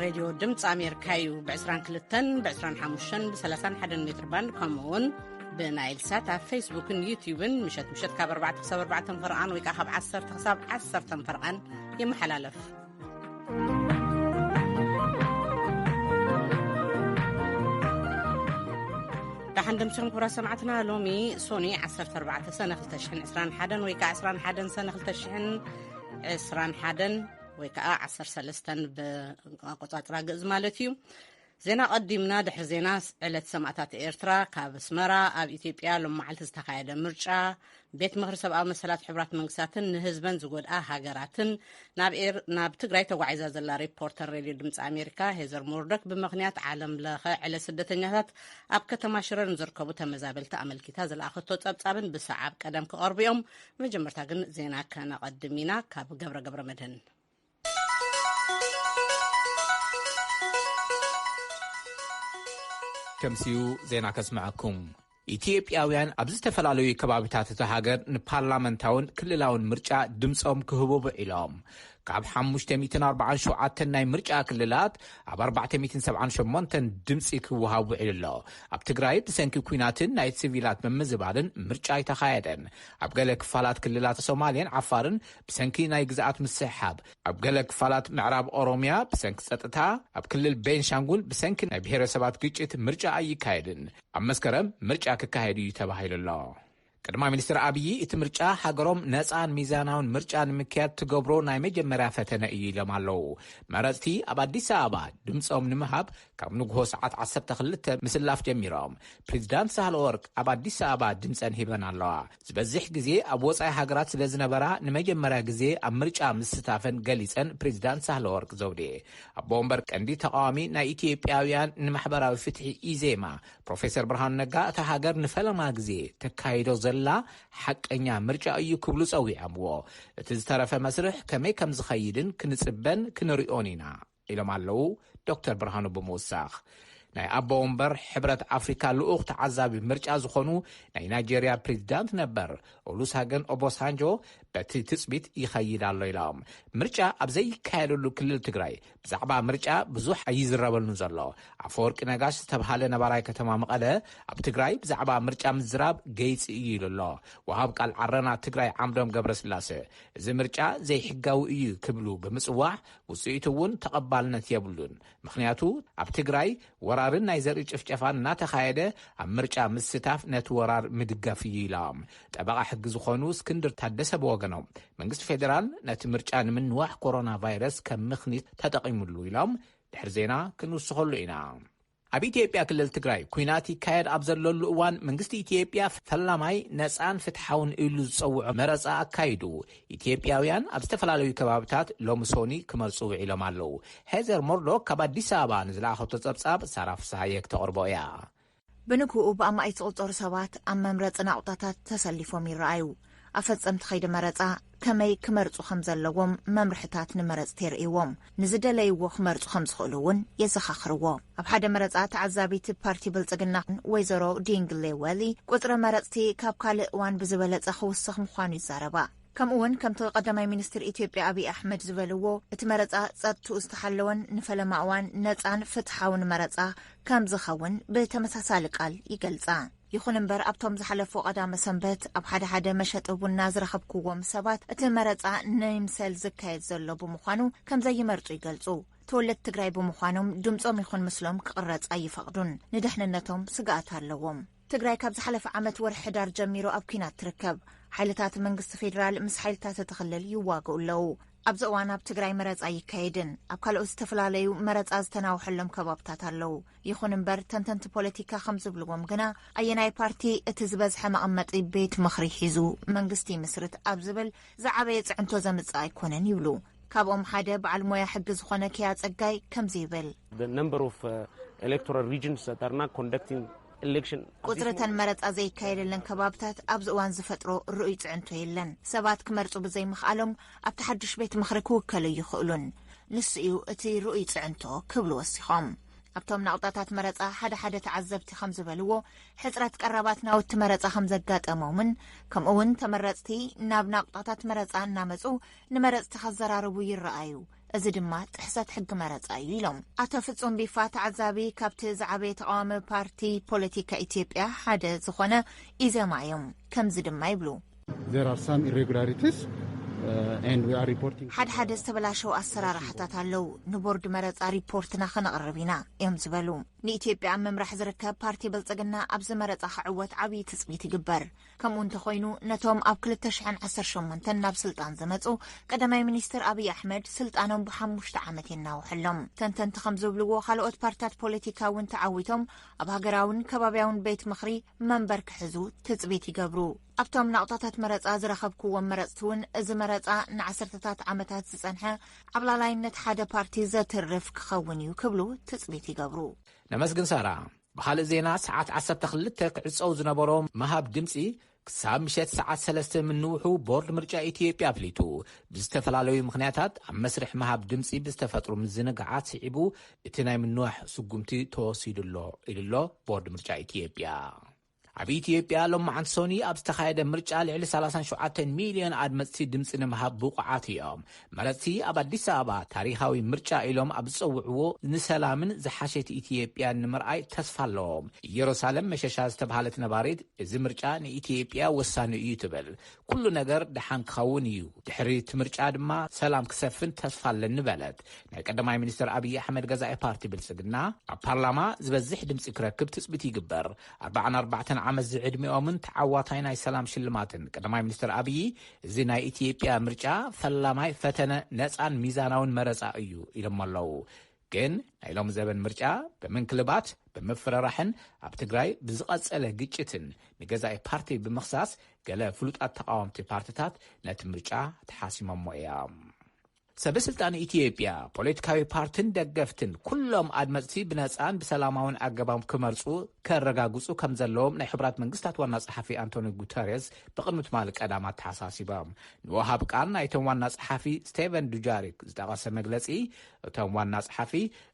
ሬድዮ ድምፂ ኣሜሪካ እዩ። ብ22፣ ብ25፣ ብ31 ሜትር ባንድ፣ ከምኡ እውን ብናይል ሳት ኣብ ፌስቡክን ዩቲዩብን ምሸት ምሸት ካብ ኣርባዕተ ክሳብ ኣርባዕተ ፈርቓን ወይ ከዓ ካብ ዓሰርተ ክሳብ ዓሰርተ ፈርቓን ይመሓላለፍ። ደሓን ደምሲኹም ክቡራት ሰማዕትና። ሎሚ ሶኒ ዓሰርተ ኣርባዕተ ሰነ ክልተ ሽሕን ዕስራን ሓደን ወይ ከዓ ዕስራን ሓደን ሰነ ክልተ ሽሕን ዕስራን ሓደን ወይ ከዓ ዓሰርተ ሰለስተን ብኣቆጻጽራ ግእዝ ማለት እዩ። ዜና ቀዲምና። ድሕሪ ዜና፣ ዕለት ሰማእታት ኤርትራ፣ ካብ ኣስመራ። ኣብ ኢትዮጵያ ሎም መዓልቲ ዝተኻየደ ምርጫ። ቤት ምኽሪ ሰብኣዊ መሰላት ሕቡራት መንግስታትን ንህዝበን ዝጎድኣ ሃገራትን። ናብ ኤር-፣ ናብ ትግራይ ተጓዒዛ ዘላ ሪፖርተር ሬድዮ ድምፂ ኣሜሪካ ሄዘር ሞርዶክ ብምኽንያት ዓለም ለኸ ዕለት ስደተኛታት ኣብ ከተማ ሽረ ንዝርከቡ ተመዛበልቲ ኣመልኪታ ዝለኣኸቶ ጸብጻብን ብሰዓብ ቀደም ክቐርቡ እዮም። መጀመርታ ግን ዜና ከነቐድም ኢና። ካብ ገብረ ገብረ መድህን። ከምሲኡ ዜና ከስምዐኩም። ኢትዮጵያውያን ኣብ ዝተፈላለዩ ከባቢታት እታ ሃገር ንፓርላመንታውን ክልላውን ምርጫ ድምፆም ክህቡ ውዒሎም። ካብ ሓሙሽተ ሚእትን ኣርባዓን ሸውዓተን ናይ ምርጫ ክልላት ኣብ ኣርባዕተ ሚእትን ሰብዓን ሸሞንተን ድምፂ ክወሃብ ውዒሉ ኣሎ። ኣብ ትግራይ ብሰንኪ ኲናትን ናይ ሲቪላት ምምዝባልን ምርጫ ኣይተኻየደን። ኣብ ገለ ክፋላት ክልላት ሶማሌን ዓፋርን ብሰንኪ ናይ ግዝኣት ምስሕሓብ፣ ኣብ ገለ ክፋላት ምዕራብ ኦሮምያ ብሰንኪ ጸጥታ፣ ኣብ ክልል ቤንሻንጉል ብሰንኪ ናይ ብሔረሰባት ግጭት ምርጫ ኣይካየድን። ኣብ መስከረም ምርጫ ክካየድ እዩ ተባሂሉ ኣሎ። ቀዳማይ ሚኒስትር ኣብዪ እቲ ምርጫ ሃገሮም ነጻን ሚዛናውን ምርጫ ንምክያድ ትገብሮ ናይ መጀመርያ ፈተነ እዩ ኢሎም ኣለዉ። መረጽቲ ኣብ ኣዲስ ኣበባ ድምጾም ንምሃብ ካብ ንግሆ ሰዓት ዓሰርተ ክልተ ምስላፍ ጀሚሮም። ፕሬዚዳንት ሳህለወርቅ ኣብ ኣዲስ ኣበባ ድምጸን ሂበን ኣለዋ። ዝበዝሕ ግዜ ኣብ ወጻኢ ሃገራት ስለ ዝነበራ ንመጀመርያ ግዜ ኣብ ምርጫ ምስታፈን ገሊጸን ፕሬዚዳንት ሳህለወርቅ ዘውዴ። ኣቦ ወንበር ቀንዲ ተቃዋሚ ናይ ኢትዮጵያውያን ንማሕበራዊ ፍትሒ ኢዜማ ፕሮፌሰር ብርሃኑ ነጋ እታ ሃገር ንፈለማ ግዜ ተካይዶ ዘላ ሓቀኛ ምርጫ እዩ ክብሉ ጸዊዖምዎ። እቲ ዝተረፈ መስርሕ ከመይ ከም ዝኸይድን ክንጽበን ክንሪኦን ኢና ኢሎም ኣለዉ ዶክተር ብርሃኑ ብምውሳኽ። ናይ ኣቦ ወንበር ሕብረት ኣፍሪካ ልኡኽ ተዓዛቢ ምርጫ ዝኾኑ ናይ ናይጄርያ ፕሬዚዳንት ነበር ኦሉሳገን ኦቦሳንጆ በቲ ትጽቢት ይኸይድ ኣሎ ኢሎም። ምርጫ ኣብ ዘይካየደሉ ክልል ትግራይ ብዛዕባ ምርጫ ብዙሕ ኣይዝረበሉን ዘሎ ኣፈወርቂ ነጋሽ ዝተብሃለ ነባራይ ከተማ መቐለ ኣብ ትግራይ ብዛዕባ ምርጫ ምዝራብ ገይፂ እዩ ኢሉ ኣሎ። ወሃብ ቃል ዓረና ትግራይ ዓምዶም ገብረስላሴ እዚ ምርጫ ዘይሕጋዊ እዩ ክብሉ ብምፅዋዕ ውፅኢቱ እውን ተቐባልነት የብሉን። ምኽንያቱ ኣብ ትግራይ ወራርን ናይ ዘርኢ ጭፍጨፋን እናተኻየደ ኣብ ምርጫ ምስታፍ ነቲ ወራር ምድጋፍ እዩ ኢሎም። ጠበቓ ሕጊ ዝኾኑ እስክንድር ታደሰ ብወገኖም መንግስቲ ፌዴራል ነቲ ምርጫ ንምንዋሕ ኮሮና ቫይረስ ከም ምኽኒት ተጠቒሙሉ ኢሎም። ድሕሪ ዜና ክንውስኸሉ ኢና። ኣብ ኢትዮጵያ ክልል ትግራይ ኲናት ይካየድ ኣብ ዘለሉ እዋን መንግስቲ ኢትዮጵያ ፈላማይ ነፃን ፍትሓውን ኢሉ ዝፀውዖ መረፃ ኣካይዱ። ኢትዮጵያውያን ኣብ ዝተፈላለዩ ከባብታት ሎሚ ሶኒ ክመርፁ ውዒሎም ኣለዉ። ሄዘር ሞርዶክ ካብ ኣዲስ ኣበባ ንዝለኣኸቶ ጸብጻብ ሳራ ፍስሃየ ክተቕርቦ እያ። ብንግህኡ ብኣማኢት ዝቑጸሩ ሰባት ኣብ መምረጺ ናቑጣታት ተሰሊፎም ይረኣዩ። ኣፈጸምቲ ከይዲ መረጻ ከመይ ክመርጹ ከም ዘለዎም መምርሕታት ንመረጽቲ የርእይዎም። ንዝደለይዎ ክመርጹ ከም ዝኽእሉ እውን የዘኻኽርዎ። ኣብ ሓደ መረጻ ተዓዛቢት ፓርቲ ብልጽግና ወይዘሮ ዲንግሌ ወሊ ቁጽሪ መረጽቲ ካብ ካልእ እዋን ብዝበለጸ ክውስኽ ምዃኑ ይዛረባ። ከምኡ እውን ከምቲ ቀዳማይ ሚኒስትር ኢትዮጵያ ኣብይ ኣሕመድ ዝበልዎ እቲ መረጻ ጸጥትኡ ዝተሓለወን ንፈለማ እዋን ነጻን ፍትሓውን መረጻ ከም ዝኸውን ብተመሳሳሊ ቃል ይገልጻ። ይኹን እምበር ኣብቶም ዝሓለፉ ቀዳመ ሰንበት ኣብ ሓደ ሓደ መሸጢ ቡና ዝረኸብክዎም ሰባት እቲ መረጻ ንይምሰል ዝካየድ ዘሎ ብምዃኑ ከም ዘይመርጹ ይገልጹ። ተወለድቲ ትግራይ ብምዃኖም ድምጾም ይኹን ምስሎም ክቕረጽ ኣይፈቕዱን። ንደሕንነቶም ስግኣት ኣለዎም። ትግራይ ካብ ዝሓለፈ ዓመት ወርሒ ሕዳር ጀሚሩ ኣብ ኲናት ትርከብ። ሓይልታት መንግስቲ ፌዴራል ምስ ሓይልታት እቲ ክልል ይዋግኡ ኣለዉ። ኣብዚ እዋን ኣብ ትግራይ መረጻ ኣይካየድን። ኣብ ካልኦት ዝተፈላለዩ መረጻ ዝተናውሐሎም ከባብታት ኣለዉ። ይኹን እምበር ተንተንቲ ፖለቲካ ከም ዝብልዎም ግና ኣየናይ ፓርቲ እቲ ዝበዝሐ መቐመጢ ቤት ምኽሪ ሒዙ መንግስቲ ይምስርት ኣብ ዝብል ዝዓበየ ጽዕንቶ ዘምጽእ ኣይኮነን ይብሉ። ካብኦም ሓደ በዓል ሞያ ሕጊ ዝኾነ ኪያ ጸጋይ ከምዚ ይብል። The number of uh, electoral regions that are not conducting election. ቁጽሪ እተን መረጻ ዘይካየደለን ከባብታት ኣብዚ እዋን ዝፈጥሮ ርኡይ ጽዕንቶ የለን። ሰባት ክመርጹ ብዘይምኽኣሎም ኣብቲ ሓድሽ ቤት ምኽሪ ክውከሉ ይኽእሉን። ንሱ እዩ እቲ ርኡይ ጽዕንቶ ክብሉ ወሲኾም። ኣብቶም ናቑጣታት መረጻ ሓደ ሓደ ተዓዘብቲ ከም ዝበልዎ ሕጽረት ቀረባት ናውቲ መረጻ ከም ዘጋጠሞምን ከምኡ እውን ተመረጽቲ ናብ ናቑጣታት መረጻ እናመጹ ንመረጽቲ ከዘራርቡ ይረኣዩ። እዚ ድማ ጥሕሰት ሕጊ መረፃ እዩ ኢሎም። ኣቶ ፍጹም ቢፋ ተዓዛቢ ካብቲ ዝዓበየ ተቃዋሚ ፓርቲ ፖለቲካ ኢትዮጵያ ሓደ ዝኾነ ኢዜማ እዮም። ከምዚ ድማ ይብሉ። There are some irregularities, uh, and we are reporting. ሓደ ሓደ ዝተበላሸው ኣሰራርሓታት ኣለዉ። ንቦርድ መረፃ ሪፖርትና ከነቕርብ ኢና እዮም ዝበሉ። ንኢትዮጵያ ኣብ ምምራሕ ዝርከብ ፓርቲ ብልጽግና ኣብዚ መረፃ ክዕወት ዓብዪ ትፅቢት ይግበር። ከምኡ እንተኾይኑ ነቶም ኣብ ክልተ ሽሕን ዓሰርተ ሸሞንተን ናብ ስልጣን ዝመፁ ቀዳማይ ሚኒስትር ኣብይ ኣሕመድ ስልጣኖም ብሓሙሽተ ዓመት የናውሐሎም። ተንተንቲ ከም ዝብልዎ ካልኦት ፓርትታት ፖለቲካ እውን ተዓዊቶም ኣብ ሃገራውን ከባቢያውን ቤት ምኽሪ መንበር ክሕዙ ትፅቢት ይገብሩ። ኣብቶም ናቕጣታት መረፃ ዝረኸብክዎም መረፅቲ እውን እዚ መረፃ ንዓሰርተታት ዓመታት ዝፀንሐ ዓብላላይነት ሓደ ፓርቲ ዘትርፍ ክኸውን እዩ ክብሉ ትፅቢት ይገብሩ። ነመስግን ሳራ። ብኻልእ ዜና፣ ሰዓት ዓሰርተ ክልተ ክዕጸው ዝነበሮ ምሃብ ድምጺ ክሳብ ምሸት ሰዓት ሰለስተ ምንውሑ ቦርድ ምርጫ ኢትዮጵያ ኣፍሊጡ። ብዝተፈላለዩ ምኽንያታት ኣብ መስርሕ ምሃብ ድምጺ ብዝተፈጥሩ ምዝንጋዓት ስዒቡ እቲ ናይ ምንዋሕ ስጉምቲ ተወሲዱ ኣሎ ኢሉ ኣሎ ቦርድ ምርጫ ኢትዮጵያ። ኣብ ኢትዮጵያ ሎማዓንቲ ሰኑይ ኣብ ዝተኻየደ ምርጫ ልዕሊ ሰላሳን ሸውዓተን ሚልዮን ኣድመፅቲ ድምፂ ንምሃብ ብቑዓት እዮም። መረፅቲ ኣብ ኣዲስ ኣበባ ታሪኻዊ ምርጫ ኢሎም ኣብ ዝፀውዕዎ ንሰላምን ዝሓሸት ኢትዮጵያን ንምርኣይ ተስፋ ኣለዎም። ኢየሩሳሌም መሸሻ ዝተባሃለት ነባሪት እዚ ምርጫ ንኢትዮጵያ ወሳኒ እዩ ትብል። ኩሉ ነገር ደሓን ክኸውን እዩ፣ ድሕሪ እቲ ምርጫ ድማ ሰላም ክሰፍን ተስፋ ኣለኒ በለት። ናይ ቀዳማይ ሚኒስትር ኣብይ ኣሕመድ ገዛኢ ፓርቲ ብልፅግና ኣብ ፓርላማ ዝበዝሕ ድምፂ ክረክብ ትፅቢት ይግበር። ኣርባዓን ኣርባዕተን ዓመት ዝዕድሚኦምን ተዓዋታይ ናይ ሰላም ሽልማትን ቀዳማይ ሚኒስትር ኣብይ፣ እዚ ናይ ኢትዮጵያ ምርጫ ፈላማይ ፈተነ ነፃን ሚዛናውን መረፃ እዩ ኢሎም ኣለዉ። ግን ናይ ሎም ዘበን ምርጫ ብምንክልባት፣ ብምፍረራሕን ኣብ ትግራይ ብዝቐጸለ ግጭትን ንገዛኢ ፓርቲ ብምኽሳስ፣ ገለ ፍሉጣት ተቓወምቲ ፓርትታት ነቲ ምርጫ ተሓሲሞሞ እዮም። ሰበስልጣን ኢትዮጵያ፣ ፖለቲካዊ ፓርትን ደገፍትን ኩሎም ኣድመፅቲ ብነፃን ብሰላማውን ኣገባብ ክመርፁ ከረጋግፁ ከም ዘለዎም ናይ ሕቡራት መንግስታት ዋና ጸሓፊ ኣንቶኒ ጉተሬስ ብቕድሚ ትማሊ ቀዳም ኣተሓሳሲቦም። ንወሃብ ቃል ናይቶም ዋና ጸሓፊ ስቴቨን ዱጃሪክ ዝጠቐሰ መግለጺ፣ እቶም ዋና ጸሓፊ፣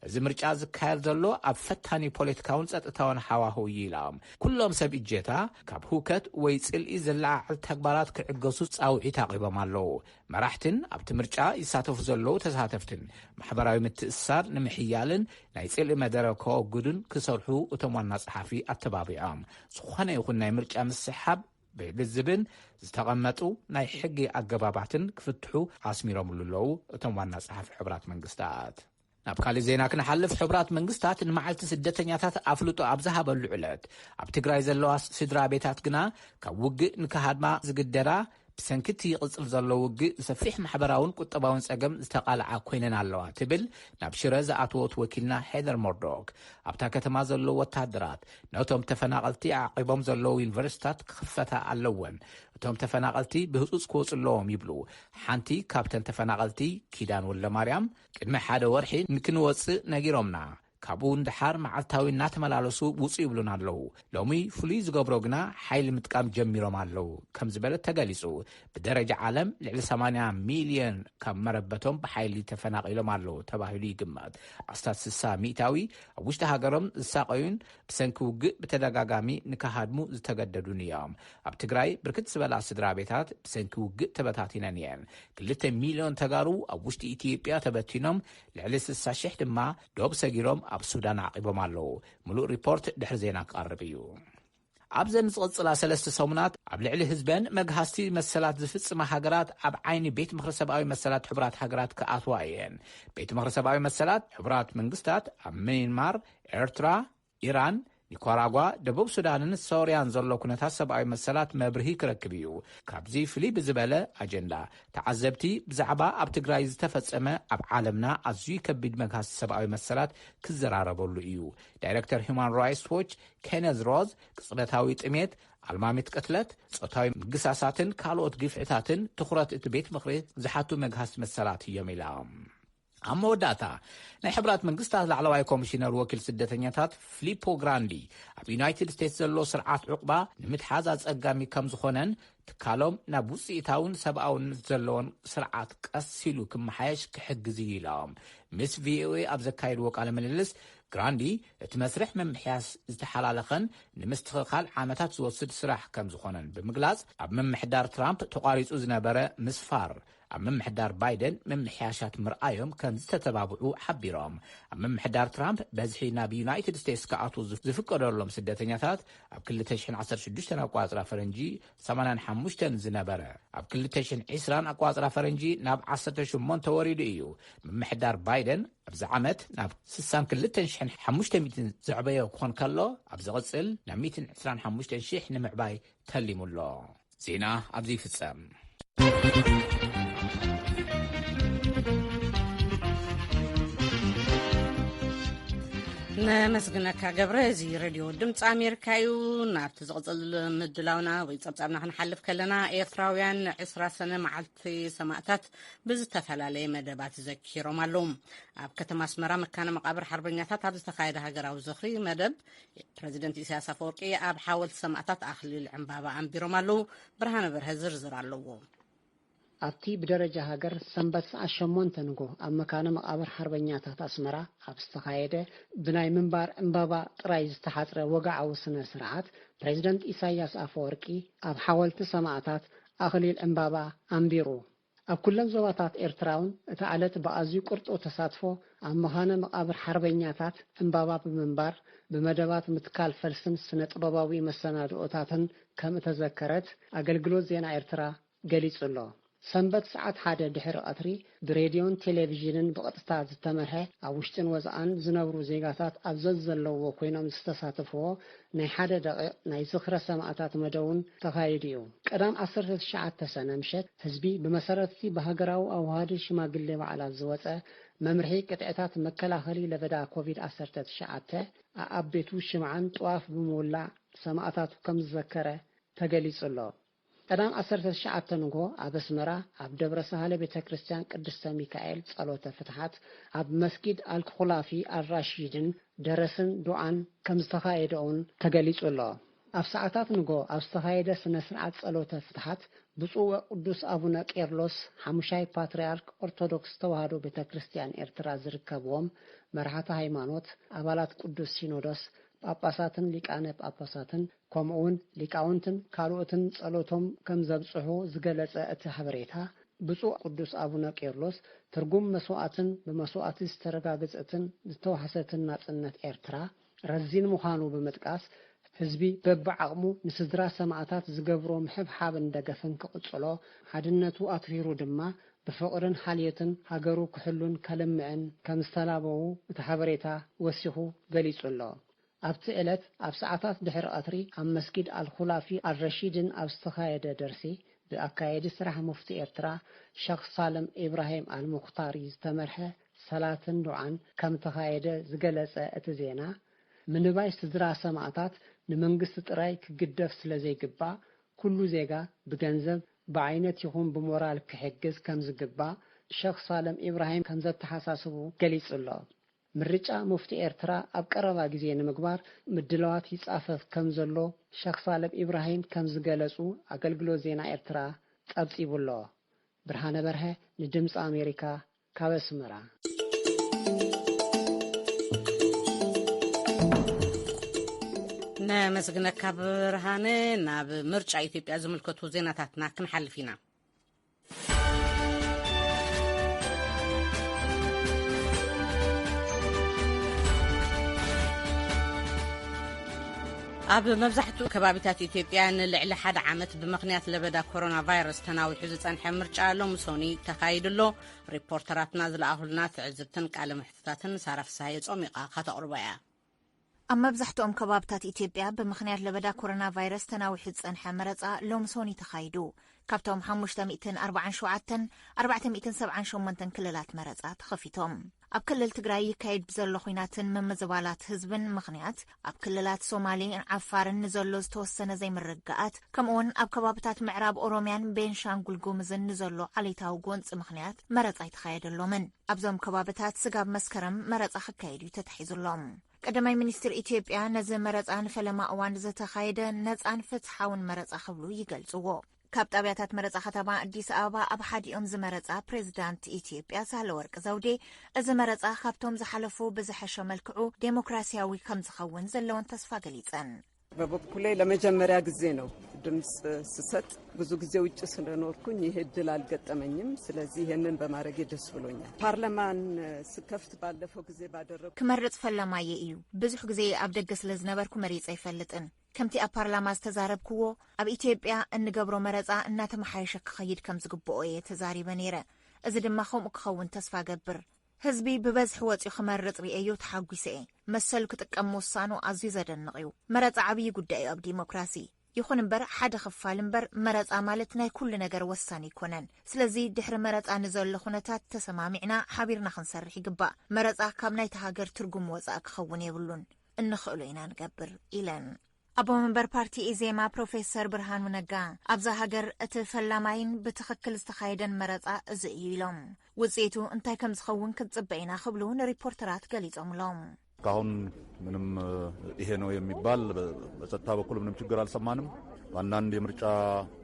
እዚ ምርጫ ዝካየድ ዘሎ ኣብ ፈታኒ ፖለቲካውን ጸጥታውን ሃዋህው እዩ ኢሎም። ኩሎም ሰብ እጀታ ካብ ህውከት ወይ ጽልኢ ዝለዓዓል ተግባራት ክዕገሱ ጻውዒት ኣቕሪቦም ኣለዉ። መራሕትን ኣብቲ ምርጫ ይሳተፉ ዘለዉ ተሳተፍትን ማሕበራዊ ምትእስሳር ንምሕያልን ናይ ጽልኢ መደረ ከወግዱን ክሰርሑ እቶም ዋና ጸሓፊ ኣተባቢዖም። ዝኾነ ይኹን ናይ ምርጫ ምስሕሓብ ብልዝብን ዝተቐመጡ ናይ ሕጊ ኣገባባትን ክፍትሑ ኣስሚሮምሉ ኣለዉ እቶም ዋና ጸሓፊ ሕቡራት መንግስታት። ናብ ካልእ ዜና ክንሓልፍ፣ ሕቡራት መንግስታት ንመዓልቲ ስደተኛታት ኣፍልጦ ኣብ ዝሃበሉ ዕለት፣ ኣብ ትግራይ ዘለዋ ስድራ ቤታት ግና ካብ ውግእ ንክሃድማ ዝግደዳ፣ ብሰንኪ እቲ ይቕጽል ዘሎ ውግእ ንሰፊሕ ማሕበራውን ቁጠባውን ጸገም ዝተቓልዓ ኮይነን ኣለዋ ትብል ናብ ሽረ ዝኣተወት ወኪልና ሄደር ሞርዶክ። ኣብታ ከተማ ዘለዉ ወታደራት ነቶም ተፈናቐልቲ ዓቒቦም ዘለዉ ዩኒቨርሲታት ክኽፈታ ኣለወን። እቶም ተፈናቐልቲ ብህጹጽ ክወጹ ኣለዎም ይብሉ። ሓንቲ ካብተን ተፈናቐልቲ ኪዳን ወልደማርያም፣ ቅድሚ ሓደ ወርሒ ንክንወጽእ ነጊሮምና፣ ካብኡ ንደሓር መዓልታዊ እናተመላለሱ ውጹ ይብሉና ኣለዉ። ሎሚ ፍሉይ ዝገብሮ ግና ሓይሊ ምጥቃም ጀሚሮም ኣለዉ ከም ዝበለት ተገሊጹ። ብደረጃ ዓለም ልዕሊ ሰማንያ ሚልዮን ካብ መረበቶም ብሓይሊ ተፈናቒሎም ኣለዉ ተባሂሉ ይግመት። ኣስታት ስሳ ሚእታዊ ኣብ ውሽጢ ሃገሮም ዝሳቐዩን ብሰንኪ ውግእ ብተደጋጋሚ ንክሃድሙ ዝተገደዱን እዮም። ኣብ ትግራይ ብርክት ዝበላ ስድራ ቤታት ብሰንኪ ውግእ ተበታቲነን እየን። ክልተ ሚልዮን ተጋሩ ኣብ ውሽጢ ኢትዮጵያ ተበቲኖም፣ ልዕሊ ስሳ ሽሕ ድማ ዶብ ሰጊሮም ኣብ ሱዳን ዓቒቦም ኣለዉ። ምሉእ ሪፖርት ድሕሪ ዜና ክቐርብ እዩ። ኣብዘን ዝቕጽላ ሰለስተ ሰሙናት ኣብ ልዕሊ ህዝበን መግሃስቲ መሰላት ዝፍጽማ ሃገራት ኣብ ዓይኒ ቤት ምኽሪ ሰብኣዊ መሰላት ሕቡራት ሃገራት ክኣትዋ እየን። ቤት ምኽሪ ሰብኣዊ መሰላት ሕቡራት መንግስታት ኣብ ሚያንማር፣ ኤርትራ፣ ኢራን፣ ኒካራጓ፣ ደቡብ ሱዳንን ሶርያን ዘሎ ኩነታት ሰብኣዊ መሰላት መብርሂ ክረክብ እዩ። ካብዚ ፍልይ ብዝበለ ኣጀንዳ፣ ተዓዘብቲ ብዛዕባ ኣብ ትግራይ ዝተፈጸመ ኣብ ዓለምና ኣዝዩ ከቢድ መግሃስቲ ሰብኣዊ መሰላት ክዘራረበሉ እዩ። ዳይረክተር ሁማን ራይትስ ዎች ኬነዝ ሮዝ፣ ቅጽበታዊ ጥሜት፣ ኣልማሚት ቅትለት፣ ጾታዊ ምግሳሳትን ካልኦት ግፍዕታትን ትኹረት እቲ ቤት ምኽሪ ዝሓቱ መግሃስቲ መሰላት እዮም ኢላ። ኣብ መወዳእታ፣ ናይ ሕቡራት መንግስታት ላዕለዋይ ኮሚሽነር ወኪል ስደተኛታት ፊሊፖ ግራንዲ፣ ኣብ ዩናይትድ ስቴትስ ዘሎ ስርዓት ዕቑባ ንምትሓዝ ኣጸጋሚ ከም ዝኾነን ትካሎም ናብ ውጽኢታውን ሰብኣውነት ዘለዎን ስርዓት ቀስ ኢሉ ክመሓየሽ ክሕግዝ እዩ ኢሎም። ምስ ቪኦኤ ኣብ ዘካየድዎ ቃለ ምልልስ፣ ግራንዲ፣ እቲ መስርሕ ምምሕያሽ ዝተሓላለኸን ንምስትኽኻል ዓመታት ዝወስድ ስራሕ ከም ዝኾነን ብምግላጽ፣ ኣብ ምምሕዳር ትራምፕ ተቋሪጹ ዝነበረ ምስፋር ኣብ ምምሕዳር ባይደን ምምሕያሻት ምርኣዮም ከም ዝተተባብዑ ሓቢሮም። ኣብ ምምሕዳር ትራምፕ በዝሒ ናብ ዩናይትድ ስቴትስ ክኣትዉ ዝፍ-፣ ዝፍቀደሎም ስደተኛታት ኣብ ክልተ ሽሕን ዓሰርተ ሽዱሽተን ኣቋጽራ ፈረንጂ ሰማንያን ሓሙሽተን ዝነበረ፣ ኣብ ክልተ ሽሕን ዕስራን ኣቋጽራ ፈረንጂ ናብ ዓሰርተ ሸሞንተ ወሪዱ እዩ። ምምሕዳር ባይደን ኣብዚ ዓመት ናብ ስሳን ክልተን ሽሕን ሓሙሽተ ሚእትን ዘዕበዮ ክኾን ከሎ፣ ኣብ ዝቕጽል ናብ ሚእትን ዕስራን ሓሙሽተን ሽሕ ንምዕባይ ተሊሙ ኣሎ። ዜና ኣብዚ ይፍጸም። ነመስግነካ ገብረ። እዚ ሬድዮ ድምፂ ኣሜሪካ እዩ። ናብቲ ዝቕፅል ምድላውና ወይ ፀብፃብና ክንሓልፍ ከለና፣ ኤርትራውያን ዕስራ ሰነ መዓልቲ ሰማእታት ብዝተፈላለየ መደባት ዘኪሮም ኣለዉ። ኣብ ከተማ ኣስመራ መካነ መቃብር ሓርበኛታት ኣብ ዝተኻየደ ሃገራዊ ዝኽሪ መደብ፣ ፕረዚደንት ኢሳያስ ኣፈወርቂ ኣብ ሓወልቲ ሰማእታት ኣኽሊል ዕምባባ ኣንቢሮም ኣለዉ። ብርሃነ በርሀ ዝርዝር ኣለዎ። ኣብቲ ብደረጃ ሃገር ሰንበት ሰዓት ሸሞንተ ንጎ ኣብ መካነ መቃብር ሓርበኛታት ኣስመራ ኣብ ዝተኻየደ ብናይ ምንባር ዕምባባ ጥራይ ዝተሓጽረ ወግዓዊ ስነ ስርዓት፣ ፕሬዝደንት ኢሳያስ ኣፈወርቂ ኣብ ሓወልቲ ሰማእታት ኣኽሊል ዕምባባ ኣንቢሩ። ኣብ ኩለን ዞባታት ኤርትራ እውን እታ ዕለት ብኣዝዩ ቅርጡው ተሳትፎ ኣብ መኻነ መቓብር ሓርበኛታት ዕምባባ ብምንባር፣ ብመደባት ምትካል ፈልስን ስነ ጥበባዊ መሰናድኦታትን ከም እተዘከረት ኣገልግሎት ዜና ኤርትራ ገሊጹ ኣሎ። ሰንበት ሰዓት ሓደ ድሕሪ ቀትሪ ብሬድዮን ቴሌቪዥንን ብቐጥታ ዝተመርሐ፣ ኣብ ውሽጥን ወጻእን ዝነብሩ ዜጋታት ኣብ ዘዘለዎ ኮይኖም ዝተሳተፍዎ ናይ ሓደ ደቂቕ ናይ ዝኽረ ሰማእታት መደውን ተኻይዱ እዩ። ቀዳም ዓሰርተ ትሽዓተ ሰነ ምሸት ህዝቢ ብመሰረትቲ ብሃገራዊ ኣዋሃዲ ሽማግሌ በዓላት ዝወጸ መምርሒ ቅጥዕታት መከላኸሊ ለበዳ ኮቪድ ዓሰርተ ትሽዓተ ኣኣብ ቤቱ ሽምዓን ጥዋፍ ብምውላዕ ሰማእታቱ ከም ዝዘከረ ተገሊጹ ኣሎ። ቀዳም ዓሰርተ ትሽዓተ ንግሆ ኣብ ኣስመራ ኣብ ደብረ ሳህለ ቤተ ክርስቲያን ቅድስተ ሚካኤል ጸሎተ ፍትሓት፣ ኣብ መስጊድ ኣልክኹላፊ ኣልራሺድን ደረስን ዱዓን ከም ዝተኻየደ እውን ተገሊጹ ኣሎ። ኣብ ሰዓታት ንግሆ ኣብ ዝተኻየደ ስነ ስርዓት ጸሎተ ፍትሓት፣ ብፁዕ ወቅዱስ ኣቡነ ቄርሎስ ሓሙሻይ ፓትርያርክ ኦርቶዶክስ ተዋህዶ ቤተ ክርስቲያን ኤርትራ ዝርከብዎም መራሕቲ ሃይማኖት፣ ኣባላት ቅዱስ ሲኖዶስ፣ ጳጳሳትን ሊቃነ ጳጳሳትን፣ ከምኡውን ሊቃውንትን ካልኦትን ጸሎቶም ከም ዘብጽሑ ዝገለጸ እቲ ሓበሬታ፣ ብፁዕ ቅዱስ ኣቡነ ቄርሎስ ትርጉም መስዋእትን ብመስዋእቲ ዝተረጋገጸትን ዝተዋሕሰትን ናጽነት ኤርትራ ረዚን ምዃኑ ብምጥቃስ፣ ህዝቢ በብዓቕሙ ንስድራ ሰማእታት ዝገብሮ ምሕብሓብን ደገፍን ክቕጽሎ፣ ሓድነቱ ኣትሪሩ ድማ ብፍቕርን ሓልዮትን ሃገሩ ክሕሉን ከልምዕን ከም ዝተላበዉ እቲ ሓበሬታ ወሲኹ ገሊጹ ኣሎ። ኣብቲ ዕለት ኣብ ሰዓታት ድሕሪ ቀትሪ ኣብ መስጊድ ኣልኹላፊ ኣልረሺድን ኣብ ዝተኻየደ ደርሲ፣ ብኣካየዲ ስራሕ ሙፍቲ ኤርትራ ሸኽ ሳልም ኢብራሂም ኣልሙኽታሪ ዝተመርሐ ሰላትን ዱዓን ከም ተኻየደ ዝገለጸ እቲ ዜና፣ ምንባይ ስድራ ሰማእታት ንመንግስቲ ጥራይ ክግደፍ ስለ ዘይግባእ፣ ኩሉ ዜጋ ብገንዘብ፣ ብዓይነት ይኹን ብሞራል ክሕግዝ ከም ዝግባእ ሸኽ ሳልም ኢብራሂም ከም ዘተሓሳስቡ ገሊጹ ኣሎ። ምርጫ ሙፍቲ ኤርትራ ኣብ ቀረባ ግዜ ንምግባር ምድላዋት ይጻፈፍ ከም ዘሎ ሸኽ ሳልም ኢብራሂም ከም ዝገለጹ ኣገልግሎት ዜና ኤርትራ ጸብጺቡ ኣሎ። ብርሃነ በርሀ ንድምጺ ኣሜሪካ ካብ ኣስመራ። ነመስግነካ ብርሃነ። ናብ ምርጫ ኢትዮጵያ ዝምልከቱ ዜናታትና ክንሓልፍ ኢና። ኣብ መብዛሕትኡ ከባቢታት ኢትዮጵያ ንልዕሊ ሓደ ዓመት ብምኽንያት ለበዳ ኮሮና ቫይረስ ተናዊሑ ዝጸንሐ ምርጫ ሎሚ ሶኒ ተኻይዱ ኣሎ። ሪፖርተራትና ዝለኣኹልና ትዕዝብትን ቃለ መሕትታትን ሳራ ፍስሃየ ጾሚቓ ከተቕርቦ እያ። ኣብ መብዛሕትኦም ከባብታት ኢትዮጵያ ብምኽንያት ለበዳ ኮሮና ቫይረስ ተናዊሑ ዝጸንሐ መረጻ ሎሚ ሶኒ ተኻይዱ። ካብቶም ሓሙሽተ ሚእትን ኣርባዓን ሸውዓተን፣ ኣርባዕተ ሚእትን ሰብዓን ሸሞንተን ክልላት መረጻ ተኸፊቶም። ኣብ ክልል ትግራይ ይካየድ ብዘሎ ኹናትን ምምዝባላት ህዝብን ምኽንያት፣ ኣብ ክልላት ሶማሌን ዓፋርን ንዘሎ ዝተወሰነ ዘይምርግጋኣት፣ ከምኡውን ኣብ ከባብታት ምዕራብ ኦሮምያን ቤንሻንጉል ጉምዝን ንዘሎ ዓሌታዊ ጎንፂ ምኽንያት መረፃ ኣይተኻየደሎምን። ኣብዞም ከባብታት ስጋብ መስከረም መረፃ ክካየድ እዩ ተታሒዙሎም። ቀዳማይ ሚኒስትር ኢትዮጵያ ነዚ መረፃ ንፈለማ እዋን ዝተኻየደ ነፃን ፍትሓውን መረፃ ክብሉ ይገልፅዎ። ካብ ጣብያታት መረፃ ከተማ ኣዲስ ኣበባ ኣብ ሓዲኦም ዝመረፃ ፕሬዚዳንት ኢትዮጵያ ሳህለወርቅ ዘውዴ፣ እዚ መረፃ ካብቶም ዝሓለፉ ብዝሐሸ መልክዑ ዴሞክራሲያዊ ከም ዝኸውን ዘለወን ተስፋ ገሊፀን። በበኩሌ ለመጀመሪያ ጊዜ ነው ድምፅ ስሰጥ። ብዙ ጊዜ ውጭ ስለኖርኩኝ ይሄ እድል አልገጠመኝም። ስለዚህ ይሄንን በማድረጌ ደስ ብሎኛል። ፓርላማን ስከፍት ባለፈው ጊዜ ባደረጉ ክመርጽ ፈላማየ እዩ። ብዙሕ ግዜ ኣብ ደገ ስለ ዝነበርኩ መሪጸ ኣይፈልጥን። ከምቲ ኣብ ፓርላማ ዝተዛረብክዎ፣ ኣብ ኢትዮጵያ እንገብሮ መረጻ እናተመሓየሸ ክኸይድ ከም ዝግብኦ እየ ተዛሪበ ነይረ። እዚ ድማ ከምኡ ክኸውን ተስፋ እገብር። ህዝቢ ብበዝሒ ወጺኡ ክመርጽ ርእየዮ ተሓጒሰ እየ። መሰሉ ክጥቀም ምውሳኑ ኣዝዩ ዘደንቕ እዩ። መረጻ ዓብዪ ጉዳይ እዩ ኣብ ዲሞክራሲ። ይኹን እምበር፣ ሓደ ክፋል እምበር፣ መረጻ ማለት ናይ ኩሉ ነገር ወሳኒ ኣይኮነን። ስለዚ ድሕሪ መረጻ ንዘሎ ኩነታት ተሰማሚዕና ሓቢርና ክንሰርሕ ይግባእ። መረጻ ካብ ናይታ ሃገር ትርጉም ወጻኢ ክኸውን የብሉን። እንኽእሎ ኢና ንገብር ኢለን። ኣቦ መንበር ፓርቲ ኢዜማ ፕሮፌሰር ብርሃኑ ነጋ፣ ኣብዛ ሃገር እቲ ፈላማይን ብትኽክል ዝተኻየደን መረጻ እዚ እዩ ኢሎም። ውጽኢቱ እንታይ ከም ዝኸውን ክንጽበ ኢና ክብሉ ንሪፖርተራት ገሊጾምሎም። እስካሁን ምንም ይሄ ነው የሚባል በጸጥታ በኩል ምንም ችግር አልሰማንም። በአንዳንድ የምርጫ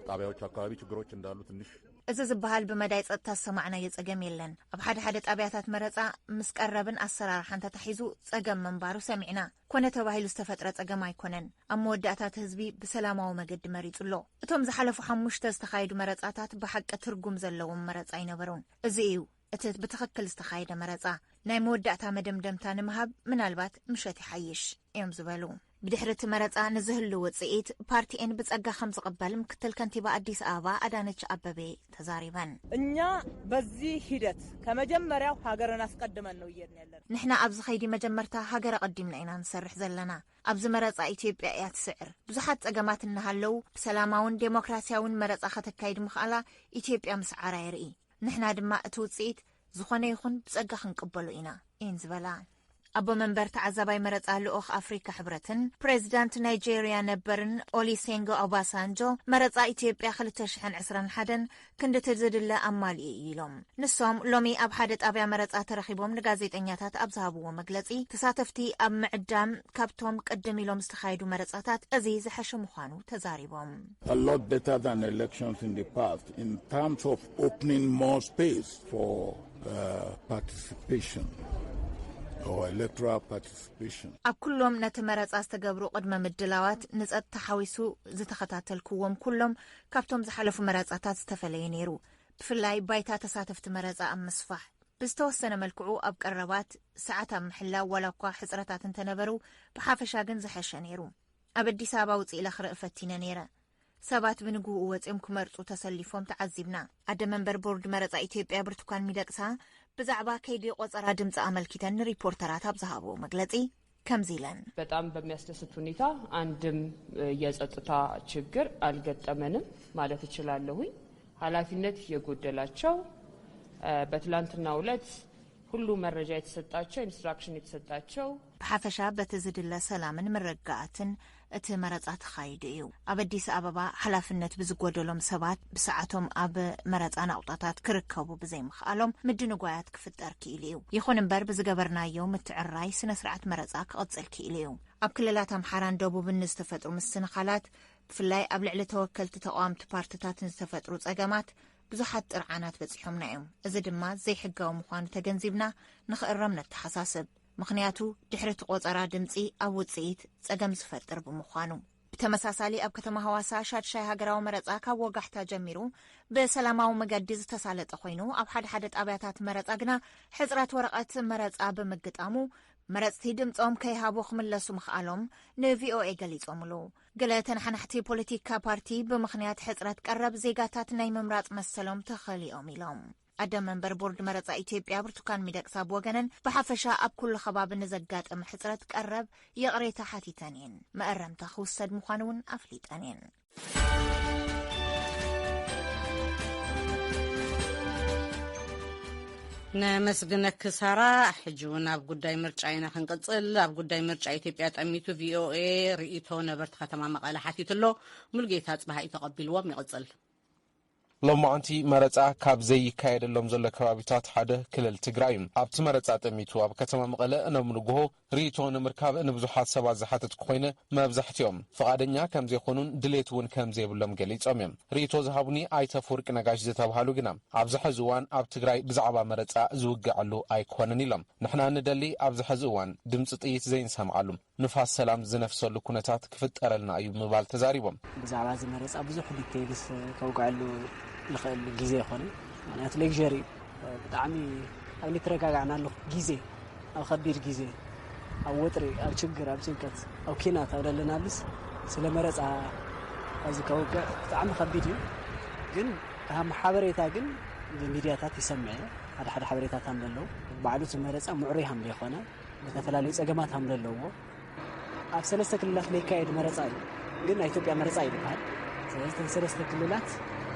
ጣቢያዎች አካባቢ ችግሮች እንዳሉ ትንሽ እዚ ዝበሃል ብመዳይ ጸጥታ ዝሰማዕናዮ ጸገም የለን። ኣብ ሓደ ሓደ ጣብያታት መረጻ ምስ ቀረብን ኣሰራርሓን ተታሒዙ ጸገም ምንባሩ ሰሚዕና። ኮነ ተባሂሉ ዝተፈጥረ ጸገም ኣይኮነን። ኣብ መወዳእታ እቲ ህዝቢ ብሰላማዊ መገዲ መሪጹ ኣሎ። እቶም ዝሓለፉ ሓሙሽተ ዝተኻየዱ መረጻታት ብሓቂ ትርጉም ዘለዎም መረጻ ኣይነበሩን። እዚ እዩ እቲ ብትኽክል ዝተኻየደ መረጻ። ናይ መወዳእታ መደምደምታ ንምሃብ ምናልባት ምሸት ይሓይሽ እዮም ዝበሉ። ብድሕሪ እቲ መረጻ ንዝህሉ ውጽኢት ፓርቲኤን ብጸጋ ከም ዝቕበል ምክትል ከንቲባ ኣዲስ ኣበባ ኣዳነች ኣበቤ ተዛሪበን። እኛ በዚህ ሂደት ከመጀመሪያው ሀገርን አስቀድመን ነው እየድን ያለን። ንሕና ኣብዚ ኸይዲ መጀመርታ ሃገር ኣቐዲምና ኢና ንሰርሕ ዘለና። ኣብዚ መረጻ ኢትዮጵያ እያ ትስዕር። ብዙሓት ጸገማት እናሃለዉ ብሰላማውን ዴሞክራሲያውን መረጻ ከተካይድ ምኽኣላ ኢትዮጵያ ምስዓራ የርኢ። ንሕና ድማ እቲ ውጽኢት ዝኾነ ይኹን ብጸጋ ክንቅበሎ ኢና እየን ዝበላ። ኣቦ መንበር ተዓዛባይ መረጻ ልኡኽ ኣፍሪካ ሕብረትን ፕሬዚዳንት ናይጄርያ ነበርን ኦሊሴንጎ ኦባሳንጆ መረጻ ኢትዮጵያ ክልተ ሽሕን ዕስራን ሓደን ክንድቲ ዝድለ ኣማሊኡ እዩ ኢሎም። ንሶም ሎሚ ኣብ ሓደ ጣብያ መረጻ ተረኺቦም ንጋዜጠኛታት ኣብ ዝሃብዎ መግለጺ ተሳተፍቲ ኣብ ምዕዳም ካብቶም ቅድም ኢሎም ዝተኻየዱ መረጻታት እዚ ዝሐሸ ምዃኑ ተዛሪቦም። A lot better than elections in the past in terms of opening more space for uh, participation or electoral participation. ኣብ ኩሎም ነቲ መረጻ ዝተገብሩ ቅድመ ምድላዋት ንጸጥታ ሓዊሱ ዝተኸታተልክዎም ኩሎም ካብቶም ዝሓለፉ መረጻታት ዝተፈለየ ነይሩ። ብፍላይ ባይታ ተሳተፍቲ መረጻ ኣብ ምስፋሕ ብዝተወሰነ መልክዑ ኣብ ቀረባት ሰዓት ኣብ ምሕላው ዋላ እኳ ሕጽረታት እንተነበሩ ብሓፈሻ ግን ዝሐሸ ነይሩ። ኣብ ኣዲስ ኣበባ ውጽእ ኢለ ክርኢ ፈቲነ ነይረ። ሰባት ብንግህኡ ወጺኦም ክመርጹ ተሰሊፎም ተዓዚብና። ኣደ መንበር ቦርድ መረጻ ኢትዮጵያ ብርቱካን ሚደቅሳ ብዛዕባ ከይዲ ቆጸራ ድምጺ ኣመልኪተን ንሪፖርተራት ኣብ ዝሃብዎ መግለጺ ከምዚ ኢለን። በጣም በሚያስደስት ሁኔታ አንድም የጸጥታ ችግር አልገጠመንም ማለት እችላለሁኝ። ኃላፊነት የጎደላቸው በትላንትናው ዕለት ሁሉ መረጃ የተሰጣቸው ኢንስትራክሽን የተሰጣቸው ብሓፈሻ በቲ ዝድለ ሰላምን ምርግጋኣትን እቲ መረጻ ተኻይዱ እዩ። ኣብ ኣዲስ ኣበባ ሓላፍነት ብዝጎደሎም ሰባት ብሰዓቶም ኣብ መረጻ ናቑጣታት ክርከቡ ብዘይምኽኣሎም ምድንጓያት ክፍጠር ክኢሉ እዩ። ይኹን እምበር ብዝገበርናዮ ምትዕርራይ ስነ ስርዓት መረጻ ክቕጽል ክኢሉ እዩ። ኣብ ክልላት ኣምሓራን ደቡብን ንዝተፈጥሩ ምስንኻላት ብፍላይ ኣብ ልዕሊ ተወከልቲ ተቓወምቲ ፓርትታት ንዝተፈጥሩ ጸገማት ብዙሓት ጥርዓናት በጺሖምና እዮም። እዚ ድማ ዘይሕጋዊ ምዃኑ ተገንዚብና ንኽእረም ነተሓሳስብ። ምኽንያቱ ድሕሪ እቲ ቆጸራ ድምጺ ኣብ ውጽኢት ጸገም ዝፈጥር ብምዃኑ። ብተመሳሳሊ ኣብ ከተማ ሃዋሳ ሻድሻይ ሃገራዊ መረጻ ካብ ወጋሕታ ጀሚሩ ብሰላማዊ መገዲ ዝተሳለጠ ኮይኑ ኣብ ሓደ ሓደ ጣብያታት መረጻ ግና ሕጽረት ወረቐት መረጻ ብምግጣሙ መረጽቲ ድምጾም ከይሃቡ ክምለሱ ምኽኣሎም ንቪኦኤ ገሊጾምሉ። ገለ ተነሓናሕቲ ፖለቲካ ፓርቲ ብምኽንያት ሕጽረት ቀረብ ዜጋታት ናይ ምምራጽ መሰሎም ተኸሊኦም ኢሎም። ኣደ መንበር ቦርድ መረጻ ኢትዮጵያ ብርቱካን ሚደቅሳ ብወገነን ብሓፈሻ ኣብ ኩሉ ከባቢ ንዘጋጠመ ሕጽረት ቀረብ ይቕሬታ ሓቲተን እየን። መእረምታ ክውሰድ ምዃኑ እውን ኣፍሊጠን እየን። ነመስግነኪ ሳራ። ሕጂ እውን ኣብ ጉዳይ ምርጫ ኢና ክንቅጽል። ኣብ ጉዳይ ምርጫ ኢትዮጵያ ጠሚቱ ቪኦኤ ርእይቶ ነበርቲ ከተማ መቐለ ሓቲቱ ኣሎ። ሙሉጌታ ጽባህ እዩ ተቐቢልዎም። ይቕጽል። ሎማዓንቲ መረጻ ካብ ዘይካየደሎም ዘሎ ከባቢታት ሓደ ክልል ትግራይ እዩ። ኣብቲ መረጻ ጠሚቱ ኣብ ከተማ መቐለ እነም ንግሆ ርእይቶ ንምርካብ ንብዙሓት ሰባት ዝሓተትኩ ኮይነ፣ መብዛሕትኦም ፍቓደኛ ከም ዘይኮኑን ድሌት እውን ከም ዘይብሎም ገሊጾም እዮም። ርእይቶ ዝሃቡኒ ኣይተ ኣፈወርቂ ነጋሽ ዝተባሃሉ ግና፣ ኣብዚ ሕዚ እዋን ኣብ ትግራይ ብዛዕባ መረጻ ዝውግዐሉ ኣይኮነን ኢሎም። ንሕና ንደሊ ኣብዚ ሕዚ እዋን ድምጺ ጥይት ዘይንሰምዓሉ፣ ንፋስ ሰላም ዝነፍሰሉ ኩነታት ክፍጠረልና እዩ ምባል ተዛሪቦም። ብዛዕባ እዚ መረፃ ብዙሕ ዲቴይልስ ከውግዐሉ ዝኽእል ግዜ ይኮነ። ምክንያቱ ሌክር እዩ። ብጣዕሚ ኣብ ልትረጋጋዕና ኣለኹ ግዜ ኣብ ከቢድ ግዜ ኣብ ወጥሪ ኣብ ችግር ኣብ ጭንቀት ኣብ ኪናት ኣብ ደለናሉስ ስለ መረፃ እዚ ከውግዕ ብጣዕሚ ከቢድ እዩ። ግን ካብ ሓበሬታ ግን ብሚድያታት ይሰምዐ ሓደ ሓደ ሓበሬታት ሃም ዘለዉ ባዕሉ ዝመረፀ ምዕሩይ ሃም ዘይኮነ ዝተፈላለዩ ጸገማት ሃም ዘለዎ ኣብ ሰለስተ ክልላት ለይካየድ መረፃ እዩ። ግን ናይ ኢትዮጵያ መረፃ እዩ ዝበሃል። ስለዚ እተን ሰለስተ ክልላት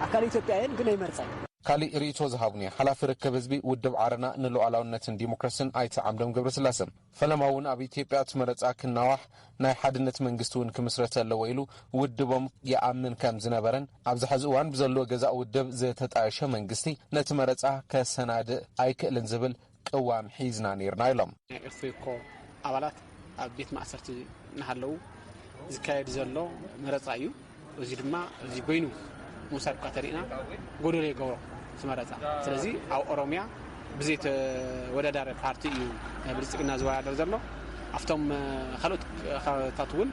ኣካል ኢትዮጵያ እየን ግን ኣይመርፃ እዩ። ካሊእ ርእይቶ ዝሃቡኒ ሓላፊ ርክብ ህዝቢ ውድብ ዓረና ንሉዓላውነትን ዲሞክራስን ኣይተ ዓምዶም ገብረስላሰ ፈለማ እውን ኣብ ኢትዮጵያ እቲ መረፃ ክናዋሕ ናይ ሓድነት መንግስቲ እውን ክምስረት ኣለዎ ኢሉ ውድቦም ይኣምን ከም ዝነበረን ኣብዚ ሕዚ እዋን ብዘሎ ገዛእ ውድብ ዝተጣየሸ መንግስቲ ነቲ መረፃ ከሰናድእ ኣይክእልን ዝብል ቅዋም ሒዝና ነይርና ኢሎም። ናይ ኦፌኮ ኣባላት ኣብ ቤት ማእሰርቲ እናሃለዉ ዝካየድ ዘሎ መረፃ እዩ። እዚ ድማ እዚ በይኑ ምውሳድ እኳ ተሪእና ጎደሎ ይገብሮ እቲ መረፃ። ስለዚ ኣብ ኦሮሚያ ብዘይተወዳዳሪ ፓርቲ እዩ ናይ ብልፅግና ዝወዳደር ዘሎ። ኣብቶም ካልኦት ከባቢታት እውን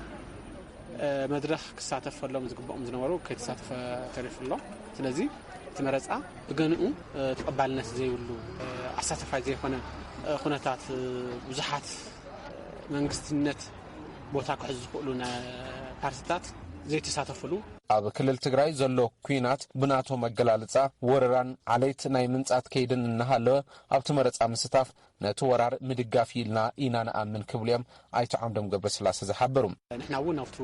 መድረኽ ክሳተፈሎም ዝግብኦም ዝነበሩ ከይተሳተፈ ተሪፉ ኣሎ። ስለዚ እቲ መረፃ ብገንኡ ተቐባልነት ዘይብሉ ኣሳተፋይ ዘይኮነ ኩነታት ብዙሓት መንግስትነት ቦታ ክሕዙ ዝኽእሉ ፓርቲታት ዘይተሳተፍሉ ኣብ ክልል ትግራይ ዘሎ ኲናት ብናቶም ኣገላልፃ ወረራን ዓሌት ናይ ምንፃት ከይድን እናሃለወ ኣብቲ መረፃ ምስታፍ ነቲ ወራር ምድጋፍ ኢልና ኢና ንኣምን ክብሉ እዮም ኣይተ ዓምዶም ገብረስላሰ ዝሓበሩ። ንሕና እውን ኣብቱ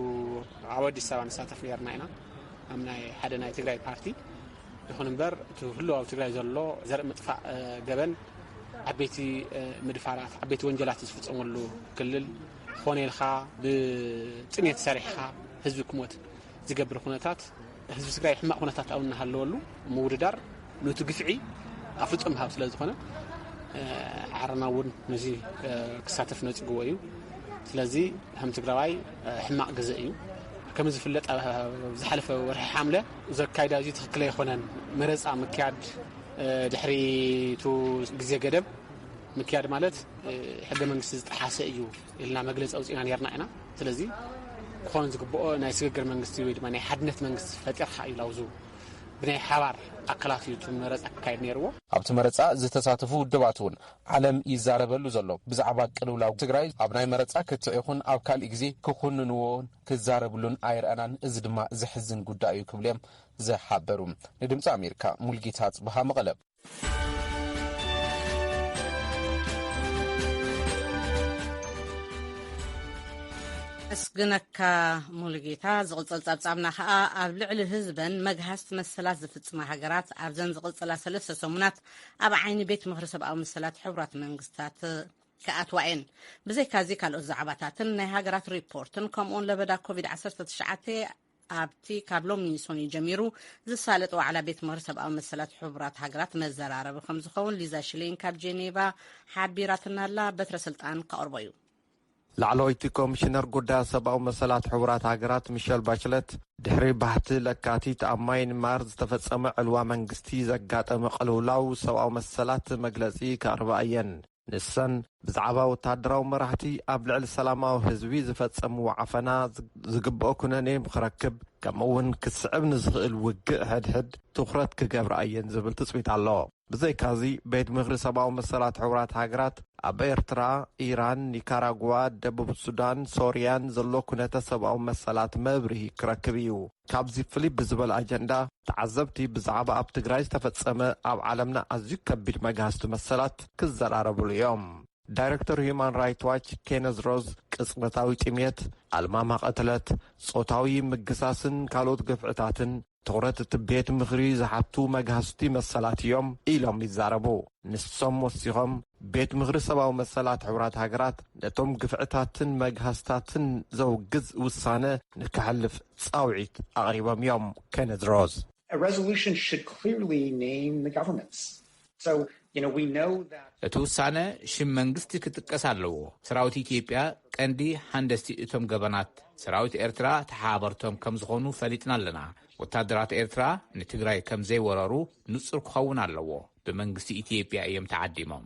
ኣብ ኣዲስ ኣበባ ንሳተፍ ነርና ኢና ኣብ ናይ ሓደ ናይ ትግራይ ፓርቲ። ይኹን እምበር እቲ ህሉ ኣብ ትግራይ ዘሎ ዘርኢ ምጥፋእ ገበን ዓበይቲ ምድፋራት ዓበይቲ ወንጀላት ዝፍፀመሉ ክልል ክኾነ ኢልካ ብጥሜት ሰሪሕካ ህዝቢ ክሞት ዝገብር ኩነታት ህዝቢ ትግራይ ሕማቕ ኩነታት ኣብ እናሃለወሉ ምውድዳር ነቲ ግፍዒ ኣፍልጦ ምሃብ ስለ ዝኾነ ዓረና እውን ነዚ ክሳተፍ ነፅግዎ እዩ። ስለዚ ከም ትግራዋይ ሕማቕ ግዘ እዩ። ከም ዝፍለጥ ኣብ ዝሓለፈ ወርሒ ሓምለ ዘካይዳ እዚ ትኽክል ኣይኮነን። መረፃ ምክያድ ድሕሪ እቲ ግዜ ገደብ ምክያድ ማለት ሕገ መንግስቲ ዝጠሓሰ እዩ ኢልና መግለፂ ኣውፂእና ነርና ኢና። ስለዚ ክኾን ዝግብኦ ናይ ስግግር መንግስቲ ወይ ድማ ናይ ሓድነት መንግስቲ ፈጢርካ እዩ ላውዙ ብናይ ሓባር ኣካላት እዩ እቲ መረፃ ክካየድ ነይርዎ። ኣብቲ መረፃ ዝተሳተፉ ውድባት እውን ዓለም ይዛረበሉ ዘሎ ብዛዕባ ቅልውላው ትግራይ ኣብ ናይ መረፃ ክትዕ ይኹን ኣብ ካሊእ ግዜ ክኹንንዎን ክዛረብሉን ኣይረኣናን፣ እዚ ድማ ዘሕዝን ጉዳይ እዩ ክብሉ እዮም ዝሓበሩ። ንድምፂ ኣሜሪካ ሙልጌታ ኣፅብሃ መቐለ። ኣመስግነካ ሙሉጌታ። ዝቕጽል ጸብጻብና ከኣ ኣብ ልዕሊ ህዝበን መግሃስቲ መሰላት ዝፍጽማ ሃገራት ኣብዘን ዝቕጽላ ሰለስተ ሰሙናት ኣብ ዓይኒ ቤት ምኽሪ ሰብኣዊ መሰላት ሕቡራት መንግስታት ክኣትዋ እየን። ብዘይካዚ ካልኦት ዛዕባታትን ናይ ሃገራት ሪፖርትን ከምኡውን ለበዳ ኮቪድ ዓሰርተ ትሽዓተ ኣብቲ ካብ ሎሚ ሰኑይ ጀሚሩ ዝሳለጥ ዋዕላ ቤት ምኽሪ ሰብኣዊ መሰላት ሕቡራት ሃገራት መዘራረቢ ከም ዝኸውን ሊዛ ሽሌን ካብ ጄኔቫ ሓቢራትና ኣላ። በትረ ስልጣን ከቕርቦ እዩ። ላዕለወይቲ ኮሚሽነር ጉዳያት ሰብኣዊ መሰላት ሕቡራት ሃገራት ሚሸል ባችለት ድሕሪ ባህቲ ለካቲት ኣብ ማይንማር ዝተፈጸመ ዕልዋ መንግስቲ ዘጋጠመ ቅልውላው ሰብኣዊ መሰላት መግለጺ ከቕርባ እየን። ንሰን ብዛዕባ ወታደራዊ መራሕቲ ኣብ ልዕሊ ሰላማዊ ህዝቢ ዝፈጸምዎ ዓፈና ዝግብኦ ኩነኔ ንክረክብ ከምኡ እውን ክስዕብ ንዝኽእል ውግእ ሕድሕድ ትኹረት ክገብራ እየን ዝብል ትጽቢት ኣሎ። ብዘይካዚ ቤት ምኽሪ ሰብኣዊ መሰላት ሕቡራት ሃገራት ኣብ ኤርትራ፣ ኢራን፣ ኒካራጓ፣ ደቡብ ሱዳን፣ ሶርያን ዘሎ ኩነተ ሰብኣዊ መሰላት መብርሂ ክረክብ እዩ። ካብዚ ፍልይ ብዝበለ ኣጀንዳ ተዓዘብቲ ብዛዕባ ኣብ ትግራይ ዝተፈጸመ ኣብ ዓለምና ኣዝዩ ከቢድ መግሃስቲ መሰላት ክዘራረብሉ እዮም። ዳይረክተር ሁማን ራይት ዋች ኬነዝ ሮዝ ቅጽበታዊ ጥሜት፣ ኣልማማ ቅትለት፣ ጾታዊ ምግሳስን ካልኦት ግፍዕታትን ትኹረት እቲ ቤት ምኽሪ ዝሓቱ መግሃስቲ መሰላት እዮም ኢሎም ይዛረቡ። ንሶም ወሲኾም ቤት ምኽሪ ሰብኣዊ መሰላት ሕቡራት ሃገራት ነቶም ግፍዕታትን መግሃስታትን ዘውግዝ ውሳነ ንክሕልፍ ጻውዒት ኣቕሪቦም እዮም። ኬነዝ ሮዝ A resolution should clearly name the governments. So, you know, we know that እቲ ውሳነ ሽም መንግስቲ ክጥቀስ ኣለዎ። ሰራዊት ኢትዮጵያ ቀንዲ ሃንደስቲ እቶም ገበናት ሰራዊት ኤርትራ ተሓባበርቶም ከም ዝኾኑ ፈሊጥና ኣለና። ወታደራት ኤርትራ ንትግራይ ከም ዘይወረሩ ንጹር ክኸውን ኣለዎ። ብመንግስቲ ኢትዮጵያ እዮም ተዓዲሞም።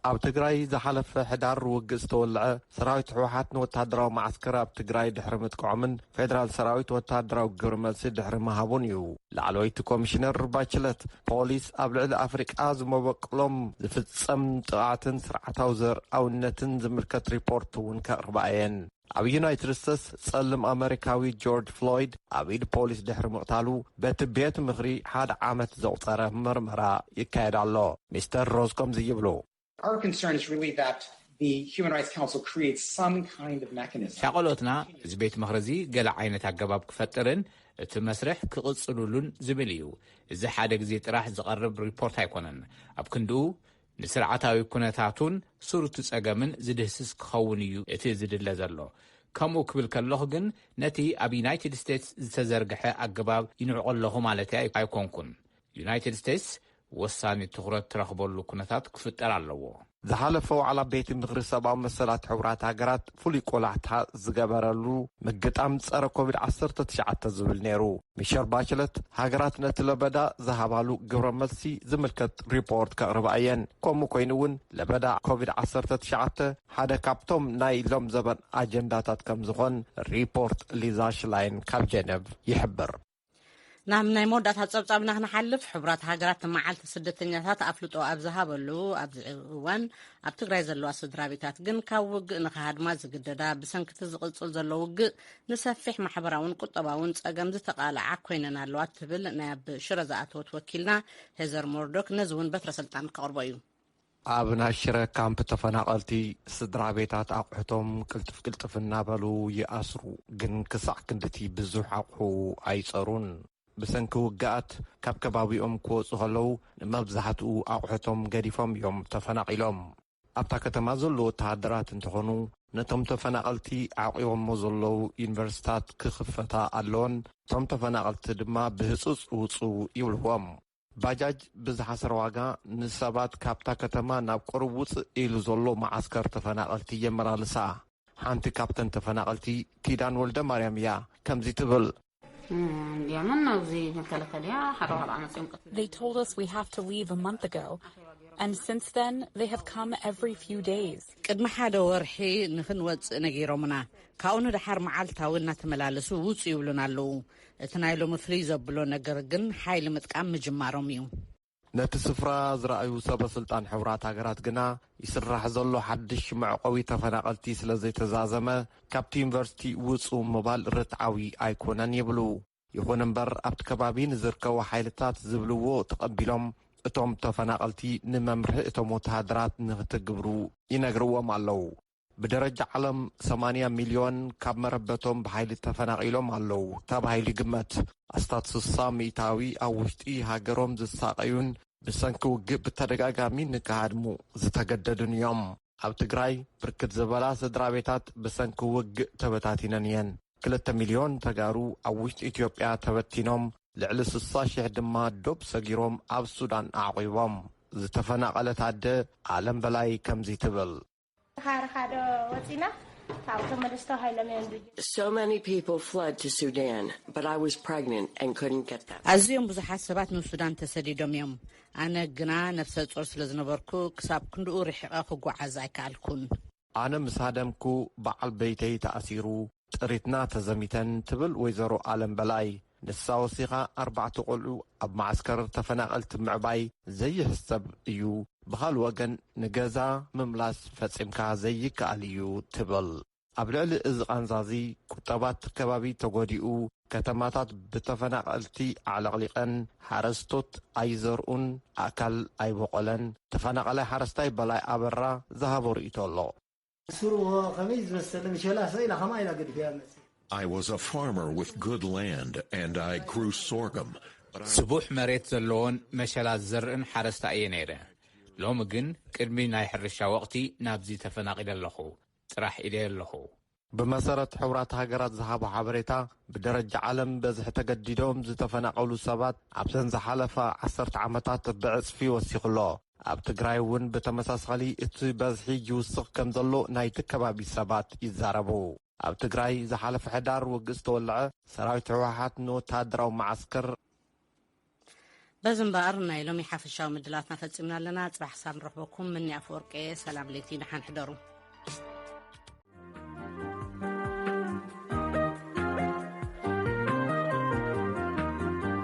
ኣብ ትግራይ ዝሓለፈ ሕዳር ውግእ ዝተወልዐ ሰራዊት ህወሓት ንወታደራዊ መዓስከር ኣብ ትግራይ ድሕሪ ምጥቅዖምን ፌደራል ሰራዊት ወታደራዊ ግብረ መልሲ ድሕሪ ምሃቡን እዩ። ላዕለወይቲ ኮሚሽነር ባችለት፣ ፖሊስ ኣብ ልዕሊ ኣፍሪቃ ዝመበቅሎም ዝፍጸም ጥቓዕትን ስርዓታዊ ዘርኣውነትን ዝምልከት ሪፖርት እውን ከቕርባ እየን። ኣብ ዩናይትድ ስቴትስ ጸልም ኣመሪካዊ ጆርጅ ፍሎይድ ኣብ ኢድ ፖሊስ ድሕሪ ምቕታሉ በቲ ቤት ምኽሪ ሓደ ዓመት ዘቑጸረ መርመራ ይካየድ ኣሎ። ሚስተር ሮዝ ከምዚ ይብሉ። Our concern is really that the Human Rights Council creates some kind of mechanism. ሻቐሎትና እዚ ቤት ምኽሪ እዚ ገለ ዓይነት ኣገባብ ክፈጥርን እቲ መስርሕ ክቕጽሉሉን ዝብል እዩ። እዚ ሓደ ግዜ ጥራሕ ዝቐርብ ሪፖርት ኣይኮነን። ኣብ ክንድኡ ንስርዓታዊ ኩነታቱን ስሩቲ ጸገምን ዝድህስስ ክኸውን እዩ እቲ ዝድለ ዘሎ። ከምኡ ክብል ከለኹ ግን ነቲ ኣብ ዩናይትድ ስቴትስ ዝተዘርግሐ ኣገባብ ይንዕቆ ኣለኹ ማለት ኣይኮንኩን። ዩናይትድ ስቴትስ ወሳኒ ትኹረት ትረኽበሉ ኩነታት ክፍጠር ኣለዎ። ዝሓለፈ ዋዕላ ቤት ምኽሪ ሰብኣዊ መሰላት ሕቡራት ሃገራት ፍሉይ ቆላሕታ ዝገበረሉ ምግጣም ጸረ ኮቪድ ዓሰርተ ትሽዓተ ዝብል ነይሩ። ሚሸል ባችለት ሃገራት ነቲ ለበዳ ዝሃባሉ ግብረ መልሲ ዝምልከት ሪፖርት ከቕርባ እየን። ከምኡ ኮይኑ እውን ለበዳ ኮቪድ ዓሰርተ ትሽዓተ ሓደ ካብቶም ናይ ሎም ዘበን ኣጀንዳታት ከም ዝኾን ሪፖርት ሊዛ ሽላይን ካብ ጀነቭ ይሕብር። ናብ ናይ መወዳእታ ጸብጻብና ክንሓልፍ፣ ሕቡራት ሃገራት መዓልቲ ስደተኛታት ኣፍልጦ ኣብ ዝሃበሉ ኣብዚ እዋን፣ ኣብ ትግራይ ዘለዋ ስድራ ቤታት ግን ካብ ውግእ ንኽሃድማ ዝግደዳ፣ ብሰንክቲ ዝቕጽል ዘሎ ውግእ ንሰፊሕ ማሕበራውን ቁጠባውን ጸገም ዝተቓልዓ ኮይነን ኣለዋ ትብል ናይ ኣብ ሽረ ዝኣተወት ወኪልና ሄዘር ሞርዶክ። ነዚ እውን በትረ ስልጣን ከቕርቦ እዩ። ኣብ ናይ ሽረ ካምፕ ተፈናቐልቲ ስድራ ቤታት ኣቑሑቶም ቅልጥፍ ቅልጥፍ እናበሉ ይኣስሩ፣ ግን ክሳዕ ክንድቲ ብዙሕ ኣቑሑ ኣይጸሩን። ብሰንኪ ውግኣት ካብ ከባቢኦም ክወጹ ከለዉ ንመብዛሕትኡ ኣቑሑቶም ገዲፎም እዮም ተፈናቒሎም። ኣብታ ከተማ ዘለዉ ወተሃደራት እንተኾኑ ነቶም ተፈናቐልቲ ዓቂቦሞ ዘለዉ ዩኒቨርሲታት ክኽፈታ ኣለወን፣ እቶም ተፈናቐልቲ ድማ ብህጹጽ ውጹ ይብልዎም። ባጃጅ ብዝሓሰረ ዋጋ ንሰባት ካብታ ከተማ ናብ ቁሩብ ውጽእ ኢሉ ዘሎ መዓስከር ተፈናቐልቲ የመላልሳ። ሓንቲ ካብተን ተፈናቐልቲ ኪዳን ወልደ ማርያም እያ። ከምዚ ትብል። እንዲያምን ኣብዚ መከላከልያ ሓደ ካልኣ መፅኦም ቀት They told us we have to leave a month ago, and since then they have come every few days. ቅድሚ ሓደ ወርሒ ንኽንወፅእ ነጊሮምና። ካብኡ ንደሓር መዓልታዊ እናተመላለሱ ውፁ ይብሉና ኣለዉ። እቲ ናይ ሎሚ ፍልይ ዘብሎ ነገር ግን ሓይሊ ምጥቃም ምጅማሮም እዩ። ነቲ ስፍራ ዝረኣዩ ሰበ ስልጣን ሕቡራት ሃገራት ግና ይስራሕ ዘሎ ሓድሽ መዕቆቢ ተፈናቐልቲ ስለ ዘይተዛዘመ ካብቲ ዩኒቨርሲቲ ውፁ ምባል ርትዓዊ ኣይኮነን ይብሉ። ይኹን እምበር ኣብቲ ከባቢ ንዝርከቡ ሓይልታት ዝብልዎ ተቐቢሎም እቶም ተፈናቐልቲ ንመምርሒ እቶም ወተሃደራት ንክትግብሩ ይነግርዎም ኣለዉ። ብደረጃ ዓለም ሰማንያ ሚልዮን ካብ መረበቶም ብሓይሊ ተፈናቒሎም ኣለዉ ተባሂሉ ይግመት። ኣስታት ስሳ ሚእታዊ ኣብ ውሽጢ ሃገሮም ዝሳቐዩን ብሰንኪ ውግእ ብተደጋጋሚ ንክሃድሙ ዝተገደዱን እዮም። ኣብ ትግራይ ብርክት ዝበላ ስድራ ቤታት ብሰንኪ ውግእ ተበታቲነን እየን። ክልተ ሚልዮን ተጋሩ ኣብ ውሽጢ ኢትዮጵያ ተበቲኖም፣ ልዕሊ ስሳ ሽሕ ድማ ዶብ ሰጊሮም ኣብ ሱዳን ኣዕቒቦም። ዝተፈናቐለት ኣደ ኣለም በላይ ከምዚ ትብል። ሓርሓዶ ወፂና ካብኡ ተመለስ ተባሂሎም እዮም። So many people fled to Sudan, but I was pregnant and couldn't get them. ኣዝዮም ብዙሓት ሰባት ንሱዳን ተሰዲዶም እዮም። ኣነ ግና ነፍሰ ጾር ስለ ዝነበርኩ ክሳብ ክንድኡ ርሒቐ ክጓዓዝ ኣይከኣልኩን። ኣነ ምስ ሃደምኩ በዓል ቤተይ ተኣሲሩ፣ ጥሪትና ተዘሚተን ትብል ወይዘሮ ኣለም በላይ። ንሳ ወሲኻ ኣርባዕተ ቆልዑ ኣብ መዓስከር ተፈናቐልቲ ምዕባይ ዘይሕሰብ እዩ። ብኻልእ ወገን ንገዛ ምምላስ ፈጺምካ ዘይከኣል እዩ ትብል። ኣብ ልዕሊ እዚ ቃንዛዚ ቁጠባት ከባቢ ተጎዲኡ፣ ከተማታት ብተፈናቐልቲ ኣዕለቕሊቐን፣ ሓረስቶት ኣይዘርኡን፣ ኣእካል ኣይበቆለን። ተፈናቐላይ ሓረስታይ በላይ ኣበራ ዝሃቦ ርእይቶ ኣሎ። ስርዎ ከመይ ዝመሰለ ምሸላ ሰኢላ ከማ ኢላ ገዲፍያ መጽእ። I was a farmer with good land and I grew sorghum. ስቡሕ መሬት ዘለዎን መሸላ ዝዘርእን ሓረስታ እየ ነይረ። ሎሚ ግን ቅድሚ ናይ ሕርሻ ወቕቲ ናብዚ ተፈናቒለ ኣለኹ። ጥራሕ ኢለ ኣለኹ። ብመሰረት ሕቡራት ሃገራት ዝሃቦ ሓበሬታ፣ ብደረጃ ዓለም በዝሒ ተገዲዶም ዝተፈናቐሉ ሰባት ኣብተን ዝሓለፋ ዓሰርተ ዓመታት ብዕጽፊ ወሲኹ ኣሎ። ኣብ ትግራይ እውን ብተመሳሳሊ እቲ በዝሒ ይውስኽ ከም ዘሎ ናይቲ ከባቢ ሰባት ይዛረቡ። ኣብ ትግራይ ዝሓለፈ ሕዳር ውግእ ዝተወልዐ ሰራዊት ህወሓት ንወተሃደራዊ መዓስከር በዚ እምበኣር ናይ ሎሚ ሓፈሻዊ ምድላትና ፈጺምና ኣለና። ጽባሕ ክሳብ ንረኽበኩም ምኒ ኣፈወርቂ እየ። ሰላም ለይቲ፣ ደሓን ሕደሩ።